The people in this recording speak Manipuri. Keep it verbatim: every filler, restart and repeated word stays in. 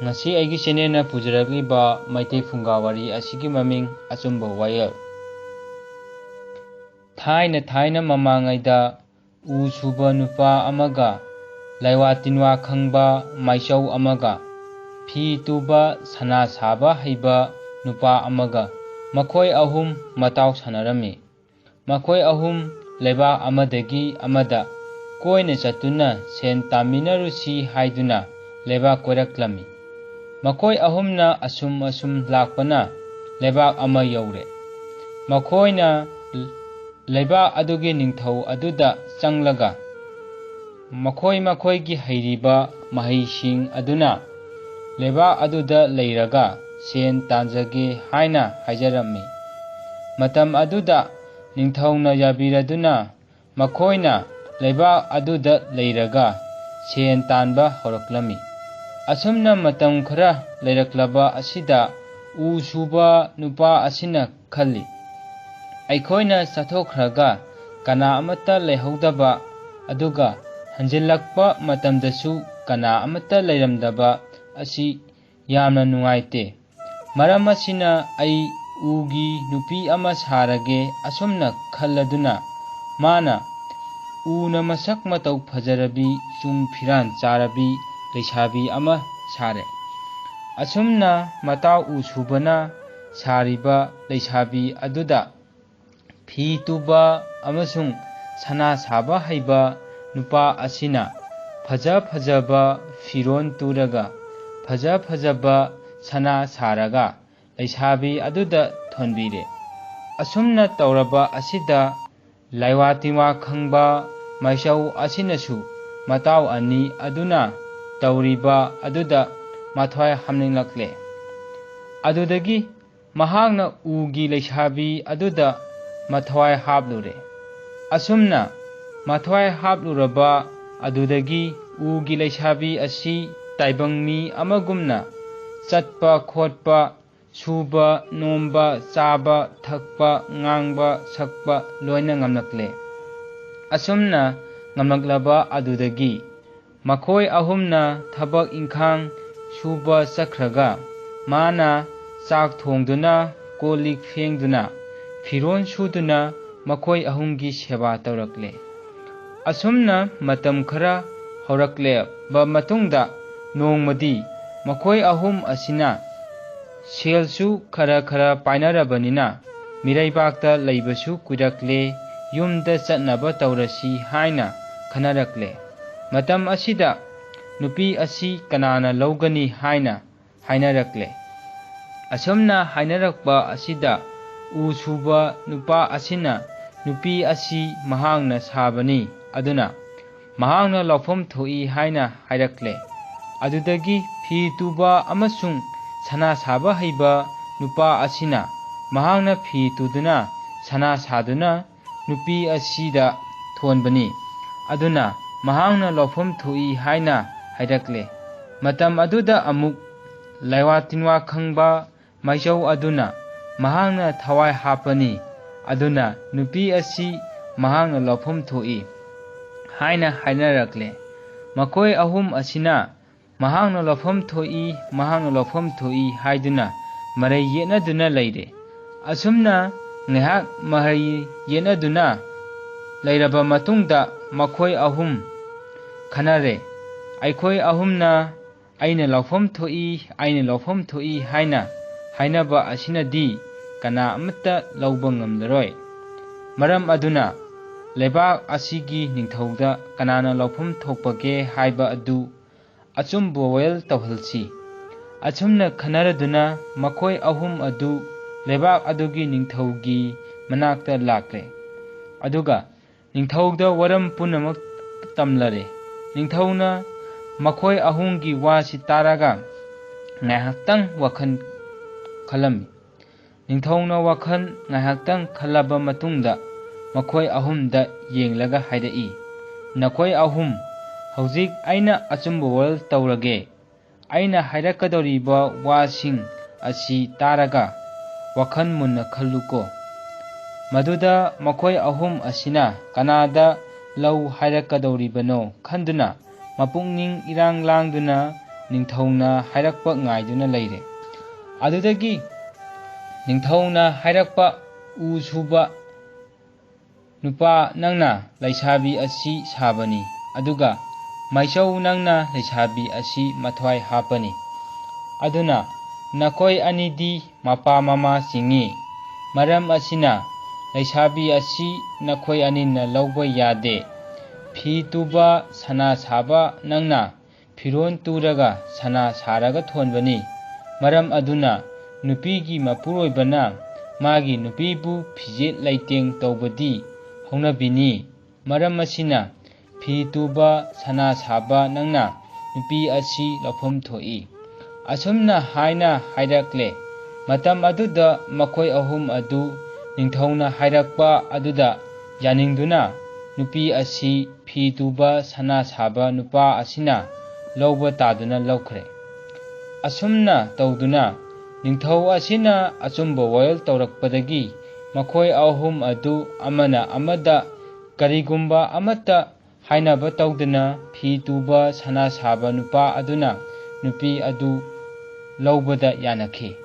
ꯉꯁꯤ ꯑꯩꯒꯤ ꯆꯦꯅꯦꯜꯅ ꯄꯨꯖꯔꯛꯂꯤꯕ ꯃꯩꯇꯩ ꯐꯨꯡꯒꯥ ꯋꯥꯔꯤ ꯑꯁꯤꯒꯤ ꯃꯃꯤꯡ ꯑꯆꯨꯝꯕ ꯋꯥꯌꯦꯜ꯫ ꯊꯥꯏꯅ ꯊꯥꯏꯅ ꯃꯃꯥꯡꯉꯩꯗ ꯎ ꯁꯨꯕ ꯅꯨꯄꯥ ꯑꯃꯒ, ꯂꯩꯋꯥ ꯇꯤꯟꯋꯥ ꯈꯪꯕ ꯃꯥꯏꯆꯧ ꯑꯃꯒ, ꯐꯤ ꯇꯨꯕ ꯁꯅꯥ ꯁꯥꯕ ꯍꯩꯕ ꯅꯨꯄꯥ ꯑꯃꯒ, ꯃꯈꯣꯏ ꯑꯍꯨꯝ ꯃꯇꯥꯎ ꯁꯥꯟꯅꯔꯝꯃꯤ꯫ ꯃꯈꯣꯏ ꯑꯍꯨꯝ ꯂꯩꯕꯥꯛ ꯑꯃꯗꯒꯤ ꯑꯃꯗ ꯀꯣꯏꯅ ꯆꯠꯇꯨꯅ ꯁꯦꯟ ꯇꯥꯟꯃꯤꯟꯅꯔꯨꯁꯤ ꯍꯥꯏꯗꯨꯅ ꯂꯩꯕꯥꯛ ꯀꯣꯏꯔꯛꯂꯝꯃꯤ꯫ ꯃꯈꯣꯏ ꯑꯍꯨꯝꯅ ꯑꯁꯨꯝ ꯑꯁꯨꯝ ꯂꯥꯛꯄꯅ ꯂꯩꯕꯥꯛ ꯑꯃ ꯌꯧꯔꯦ꯫ ꯃꯈꯣꯏꯅ ꯂꯩꯕꯥꯛ ꯑꯗꯨꯒꯤ ꯅꯤꯡꯊꯧ ꯑꯗꯨꯗ ꯆꯪꯂꯒ ꯃꯈꯣꯏ ꯃꯈꯣꯏꯒꯤ ꯍꯩꯔꯤꯕ ꯃꯍꯩꯁꯤꯡ ꯑꯗꯨꯅ ꯂꯩꯕꯥꯛ ꯑꯗꯨꯗ ꯂꯩꯔꯒ ꯁꯦꯟ ꯇꯥꯟꯖꯒꯦ ꯍꯥꯏꯅ ꯍꯥꯏꯖꯔꯝꯃꯤ꯫ ꯃꯇꯝ ꯑꯗꯨꯗ ꯅꯤꯡꯊꯧꯅ ꯌꯥꯕꯤꯔꯗꯨꯅ ꯃꯈꯣꯏꯅ ꯂꯩꯕꯥꯛ ꯑꯗꯨꯗ ꯂꯩꯔꯒ ꯁꯦꯟ ꯇꯥꯟꯕ ꯍꯧꯔꯛꯂꯝꯃꯤ꯫ ꯑꯁꯨꯝꯅ ꯃꯇꯝ ꯈꯔ ꯂꯩꯔꯛꯂꯕ ꯑꯁꯤꯗ ꯎ ꯁꯨꯕ ꯅꯨꯄꯥ ꯑꯁꯤꯅ ꯈꯜꯂꯤ, "ꯑꯩꯈꯣꯏꯅ ꯆꯠꯊꯣꯛꯈ꯭ꯔꯒ ꯀꯅꯥ ꯑꯃꯠꯇ ꯂꯩꯍꯧꯗꯕ, ꯑꯗꯨꯒ ꯍꯟꯖꯤꯜꯂꯛꯄ ꯃꯇꯝꯗꯁꯨ ꯀꯅꯥ ꯑꯃꯠꯇ ꯂꯩꯔꯝꯗꯕ ꯑꯁꯤ ꯌꯥꯝꯅ ꯅꯨꯡꯉꯥꯏꯇꯦ꯫ ꯃꯔꯝ ꯑꯁꯤꯅ ꯑꯩ ꯎꯒꯤ ꯅꯨꯄꯤ ꯑꯃ ꯁꯥꯔꯒꯦ" ꯑꯁꯨꯝꯅ ꯈꯜꯂꯗꯨꯅ ꯃꯥꯅ ꯎꯅ ꯃꯁꯛ ꯃꯇꯧ ꯐꯖꯔꯕꯤ, ꯆꯨꯡ ꯐꯤꯔꯥꯟ ꯆꯥꯔꯕꯤ ꯂꯩꯁꯥꯕꯤ ꯑꯃ ꯁꯥꯔꯦ꯫ ꯑꯁꯨꯝꯅ ꯃꯇꯥꯎ ꯎ ꯁꯨꯕꯅ ꯁꯥꯔꯤꯕ ꯂꯩꯁꯥꯕꯤ ꯑꯗꯨꯗ ꯐꯤ ꯇꯨꯕ ꯑꯃꯁꯨꯡ ꯁꯅꯥ ꯁꯥꯕ ꯍꯩꯕ ꯅꯨꯄꯥ ꯑꯁꯤꯅ ꯐꯖ ꯐꯖꯕ ꯐꯤꯔꯣꯟ ꯇꯨꯔꯒ, ꯐꯖ ꯐꯖꯕ ꯁꯅꯥ ꯁꯥꯔꯒ ꯂꯩꯁꯥꯕꯤ ꯑꯗꯨꯗ ꯊꯣꯟꯕꯤꯔꯦ꯫ ꯑꯁꯨꯝꯅ ꯇꯧꯔꯕ ꯑꯁꯤꯗ ꯂꯩꯋꯥ ꯇꯤꯟꯋꯥ ꯈꯪꯕ ꯃꯥꯏꯆꯧ ꯑꯁꯤꯅꯁꯨ ꯃꯇꯥꯎ ꯑꯅꯤ ꯑꯗꯨꯅ ꯇꯧꯔꯤꯕ ꯑꯗꯨꯗ ꯃꯊ꯭ꯋꯥꯏ ꯍꯥꯞꯅꯤꯡꯂꯛꯂꯦ꯫ ꯑꯗꯨꯗꯒꯤ ꯃꯍꯥꯛꯅ ꯎꯒꯤ ꯂꯩꯁꯥꯕꯤ ꯑꯗꯨꯗ ꯃꯊ꯭ꯋꯥꯏ ꯍꯥꯞꯂꯨꯔꯦ꯫ ꯑꯁꯨꯝꯅ ꯃꯊ꯭ꯋꯥꯏ ꯍꯥꯞꯂꯨꯔꯕ ꯑꯗꯨꯗꯒꯤ ꯎꯒꯤ ꯂꯩꯁꯥꯕꯤ ꯑꯁꯤ ꯇꯥꯏꯕꯪ ꯃꯤ ꯑꯃꯒꯨꯝꯅ ꯆꯠꯄ ꯈꯣꯠꯄ, ꯁꯨꯕ ꯅꯣꯝꯕ, ꯆꯥꯕ ꯊꯛꯄ, ꯉꯥꯡꯕ ꯁꯛꯄ ꯂꯣꯏꯅ ꯉꯝꯂꯛꯂꯦ꯫ ꯑꯁꯨꯝꯅ ꯉꯝꯂꯛꯂꯕ ꯑꯗꯨꯗꯒꯤ ꯃꯈꯣꯏ ꯑꯍꯨꯝꯅ ꯊꯕꯛ ꯏꯪꯈꯥꯡ ꯁꯨꯕ ꯆꯠꯈ꯭ꯔꯒ ꯃꯥꯅ ꯆꯥꯛ ꯊꯣꯡꯗꯨꯅ, ꯀꯣꯜ ꯂꯤꯛ ꯐꯦꯡꯗꯨꯅ, ꯐꯤꯔꯣꯜ ꯁꯨꯗꯨꯅ ꯃꯈꯣꯏ ꯑꯍꯨꯝꯒꯤ ꯁꯦꯕꯥ ꯇꯧꯔꯛꯂꯦ꯫ ꯑꯁꯨꯝꯅ ꯃꯇꯝ ꯈꯔ ꯍꯧꯔꯛꯂꯕ ꯃꯇꯨꯡꯗ ꯅꯣꯡꯃꯗꯤ ꯃꯈꯣꯏ ꯑꯍꯨꯝ ꯑꯁꯤꯅ ꯁꯦꯜꯁꯨ ꯈꯔ ꯈꯔ ꯄꯥꯏꯅꯔꯕꯅꯤꯅ ꯃꯤꯔꯩꯕꯥꯛꯇ ꯂꯩꯕꯁꯨ ꯀꯨꯏꯔꯛꯂꯦ, ꯌꯨꯝꯗ ꯆꯠꯅꯕ ꯇꯧꯔꯁꯤ ꯍꯥꯏꯅ ꯈꯟꯅꯔꯛꯂꯦ꯫ ꯃꯇꯝ ꯑꯁꯤꯗ ꯅꯨꯄꯤ ꯑꯁꯤ ꯀꯅꯥꯅ ꯂꯧꯒꯅꯤ ꯍꯥꯏꯅ ꯍꯥꯏꯅꯔꯛꯂꯦ꯫ ꯑꯁꯨꯝꯅ ꯍꯥꯏꯅꯔꯛꯄ ꯑꯁꯤꯗ ꯎ ꯁꯨꯕ ꯅꯨꯄꯥ ꯑꯁꯤꯅ ꯅꯨꯄꯤ ꯑꯁꯤ ꯃꯍꯥꯛꯅ ꯁꯥꯕꯅꯤ, ꯑꯗꯨꯅ ꯃꯍꯥꯛꯅ ꯂꯧꯐꯝ ꯊꯣꯛꯏ ꯍꯥꯏꯅ ꯍꯥꯏꯔꯛꯂꯦ꯫ ꯑꯗꯨꯗꯒꯤ ꯐꯤ ꯇꯨꯕ ꯑꯃꯁꯨꯡ ꯁꯅꯥ ꯁꯥꯕ ꯍꯩꯕ ꯅꯨꯄꯥ ꯑꯁꯤꯅ ꯃꯍꯥꯛꯅ ꯐꯤ ꯇꯨꯗꯨꯅ ꯁꯅꯥ ꯁꯥꯗꯨꯅ ꯅꯨꯄꯤ ꯑꯁꯤꯗ ꯊꯣꯟꯕꯅꯤ, ꯑꯗꯨꯅ ꯃꯍꯥꯛꯅ ꯂꯧꯐꯝ ꯊꯣꯛꯏ ꯍꯥꯏꯅ ꯍꯥꯏꯔꯛꯂꯦ꯫ ꯃꯇꯝ ꯑꯗꯨꯗ ꯑꯃꯨꯛ ꯂꯩꯋꯥ ꯇꯤꯟꯋꯥ ꯈꯪꯕ ꯃꯥꯏꯆꯧ ꯑꯗꯨꯅ ꯃꯍꯥꯛꯅ ꯊꯋꯥꯏ ꯍꯥꯞꯄꯅꯤ, ꯑꯗꯨꯅ ꯅꯨꯄꯤ ꯑꯁꯤ ꯃꯍꯥꯛꯅ ꯂꯧꯐꯝ ꯊꯣꯛꯏ ꯍꯥꯏꯅ ꯍꯥꯏꯅꯔꯛꯂꯦ꯫ ꯃꯈꯣꯏ ꯑꯍꯨꯝ ꯑꯁꯤꯅ ꯃꯍꯥꯛꯅ ꯂꯧꯐꯝ ꯊꯣꯛꯏ, ꯃꯍꯥꯛꯅ ꯂꯧꯐꯝ ꯊꯣꯛꯏ ꯍꯥꯏꯗꯨꯅ ꯃꯔꯩ ꯌꯦꯠꯅꯗꯨꯅ ꯂꯩꯔꯦ꯫ ꯑꯁꯨꯝꯅ ꯉꯥꯏꯍꯥꯛ ꯃꯔꯩ ꯌꯦꯠꯅꯗꯨꯅ ꯂꯩꯔꯕ ꯃꯇꯨꯡꯗ ꯃꯈꯣꯏ ꯑꯍꯨꯝ ꯈꯟꯅꯔꯦ꯫ ꯑꯩꯈꯣꯏ ꯑꯍꯨꯝꯅ "ꯑꯩꯅ ꯂꯧꯐꯝ ꯊꯣꯛꯏ, ꯑꯩꯅ ꯂꯧꯐꯝ ꯊꯣꯛꯏ" ꯍꯥꯏꯅ ꯍꯥꯏꯅꯕ ꯑꯁꯤꯅꯗꯤ ꯀꯅꯥ ꯑꯃꯠꯇ ꯂꯧꯕ ꯉꯝꯂꯔꯣꯏ꯫ ꯃꯔꯝ ꯑꯗꯨꯅ ꯂꯩꯕꯥꯛ ꯑꯁꯤꯒꯤ ꯅꯤꯡꯊꯧꯗ ꯀꯅꯥꯅ ꯂꯧꯐꯝ ꯊꯣꯛꯄꯒꯦ ꯍꯥꯏꯕ ꯑꯗꯨ ꯑꯆꯨꯝꯕ ꯋꯥꯌꯦꯜ ꯇꯧꯍꯜꯁꯤ꯫ ꯑꯁꯨꯝꯅ ꯈꯟꯅꯔꯗꯨꯅ ꯃꯈꯣꯏ ꯑꯍꯨꯝ ꯑꯗꯨ ꯂꯩꯕꯥꯛ ꯑꯗꯨꯒꯤ ꯅꯤꯡꯊꯧꯒꯤ ꯃꯅꯥꯛꯇ ꯂꯥꯛꯂꯦ꯫ ꯑꯗꯨꯒ ꯅꯤꯡꯊꯧꯗ ꯋꯥꯔꯝ ꯄꯨꯝꯅꯃꯛ ꯇꯝꯂꯔꯦ꯫ ꯅꯤꯡꯊꯧꯅ ꯃꯈꯣꯏ ꯑꯍꯨꯝꯒꯤ ꯋꯥꯁꯤ ꯇꯥꯔꯒ ꯉꯥꯏꯍꯥꯛꯇꯪ ꯋꯥꯈꯜ ꯈꯜꯂꯝꯃꯤ꯫ ꯅꯤꯡꯊꯧꯅ ꯋꯥꯈꯜ ꯉꯥꯏꯍꯥꯛꯇꯪ ꯈꯜꯂꯕ ꯃꯇꯨꯡꯗ ꯃꯈꯣꯏ ꯑꯍꯨꯝꯗ ꯌꯦꯡꯂꯒ ꯍꯥꯏꯔꯛꯏ, "ꯅꯈꯣꯏ ꯑꯍꯨꯝ, ꯍꯧꯖꯤꯛ ꯑꯩꯅ ꯑꯆꯨꯝꯕ ꯋꯥꯌꯦꯜ ꯇꯧꯔꯒꯦ꯫ ꯑꯩꯅ ꯍꯥꯏꯔꯛꯀꯗꯧꯔꯤꯕ ꯋꯥꯁꯤꯡ ꯑꯁꯤ ꯇꯥꯔꯒ ꯋꯥꯈꯜ ꯃꯨꯟꯅ ꯈꯜꯂꯨꯀꯣ꯫" ꯃꯗꯨꯗ ꯃꯈꯣꯏ ꯑꯍꯨꯝ ꯑꯁꯤꯅ ꯀꯅꯥꯗ ꯂꯧ ꯍꯥꯏꯔꯛꯀꯗꯧꯔꯤꯕꯅꯣ ꯈꯟꯗꯨꯅ ꯃꯄꯨꯛꯅꯤꯡ ꯏꯔꯥꯡ ꯂꯥꯡꯗꯨꯅ ꯅꯤꯡꯊꯧꯅ ꯍꯥꯏꯔꯛꯄ ꯉꯥꯏꯗꯨꯅ ꯂꯩꯔꯦ꯫ ꯑꯗꯨꯗꯒꯤ ꯅꯤꯡꯊꯧꯅ ꯍꯥꯏꯔꯛꯄ, "ꯎ ꯁꯨꯕ ꯅꯨꯄꯥ ꯅꯪꯅ ꯂꯩꯁꯥꯕꯤ ꯑꯁꯤ ꯁꯥꯕꯅꯤ, ꯑꯗꯨꯒ ꯃꯥꯏꯆꯧ ꯅꯪꯅ ꯂꯩꯁꯥꯕꯤ ꯑꯁꯤ ꯃꯊ꯭ꯋꯥꯏ ꯍꯥꯞꯄꯅꯤ꯫ ꯑꯗꯨꯅ ꯅꯈꯣꯏ ꯑꯅꯤꯗꯤ ꯃꯄꯥ ꯃꯃꯥ ꯆꯤꯡꯏ꯫ ꯃꯔꯝ ꯑꯁꯤꯅ ꯂꯩꯁꯥꯕꯤ ꯑꯁꯤ ꯅꯈꯣꯏ ꯑꯅꯤꯅ ꯂꯧꯕ ꯌꯥꯗꯦ꯫ ꯐꯤ ꯇꯨꯕ, ꯁꯅꯥ ꯁꯥꯕ ꯅꯪꯅ ꯐꯤꯔꯣꯜ ꯇꯨꯔꯒ ꯁꯅꯥ ꯁꯥꯔꯒ ꯊꯣꯟꯕꯅꯤ꯫ ꯃꯔꯝ ꯑꯗꯨꯅ ꯅꯨꯄꯤꯒꯤ ꯃꯄꯨꯔꯣꯏꯕꯅ ꯃꯥꯒꯤ ꯅꯨꯄꯤꯕꯨ ꯐꯤꯖꯦꯠ ꯂꯩꯇꯦꯡ ꯇꯧꯕꯗꯤ ꯍꯧꯅꯕꯤꯅꯤ꯫ ꯃꯔꯝ ꯑꯁꯤꯅ ꯐꯤ ꯇꯨꯕ, ꯁꯅꯥ ꯁꯥꯕ ꯅꯪꯅ ꯅꯨꯄꯤ ꯑꯁꯤ ꯂꯧꯐꯝ ꯊꯣꯛꯏ"꯫ ꯑꯁꯨꯝꯅ ꯍꯥꯏꯅ ꯍꯥꯏꯔꯛꯂꯦ꯫ ꯃꯇꯝ ꯑꯗꯨꯗ ꯃꯈꯣꯏ ꯑꯍꯨꯝ ꯑꯗꯨ ꯅꯤꯡꯊꯧꯅ ꯍꯥꯏꯔꯛꯄ ꯑꯗꯨꯗ ꯌꯥꯅꯤꯡꯗꯨꯅ ꯅꯨꯄꯤ ꯑꯁꯤ ꯐꯤ ꯇꯨꯕ, ꯁꯅꯥ ꯁꯥꯕ ꯅꯨꯄꯥ ꯑꯁꯤꯅ ꯂꯧꯕ ꯇꯥꯗꯨꯅ ꯂꯧꯈ꯭ꯔꯦ꯫ ꯑꯁꯨꯝꯅ ꯇꯧꯗꯨꯅ ꯅꯤꯡꯊꯧ ꯑꯁꯤꯅ ꯑꯆꯨꯝꯕ ꯋꯥꯌꯦꯜ ꯇꯧꯔꯛꯄꯗꯒꯤ ꯃꯈꯣꯏ ꯑꯍꯨꯝ ꯑꯗꯨ ꯑꯃꯅ ꯑꯃꯗ ꯀꯔꯤꯒꯨꯝꯕ ꯑꯃꯠꯇ ꯍꯥꯏꯅꯕ ꯇꯧꯗꯅ ꯐꯤ ꯇꯨꯕ, ꯁꯅꯥ ꯁꯥꯕ ꯅꯨꯄꯥ ꯑꯗꯨꯅ ꯅꯨꯄꯤ ꯑꯗꯨ ꯂꯧꯕꯗ ꯌꯥꯅꯈꯤ꯫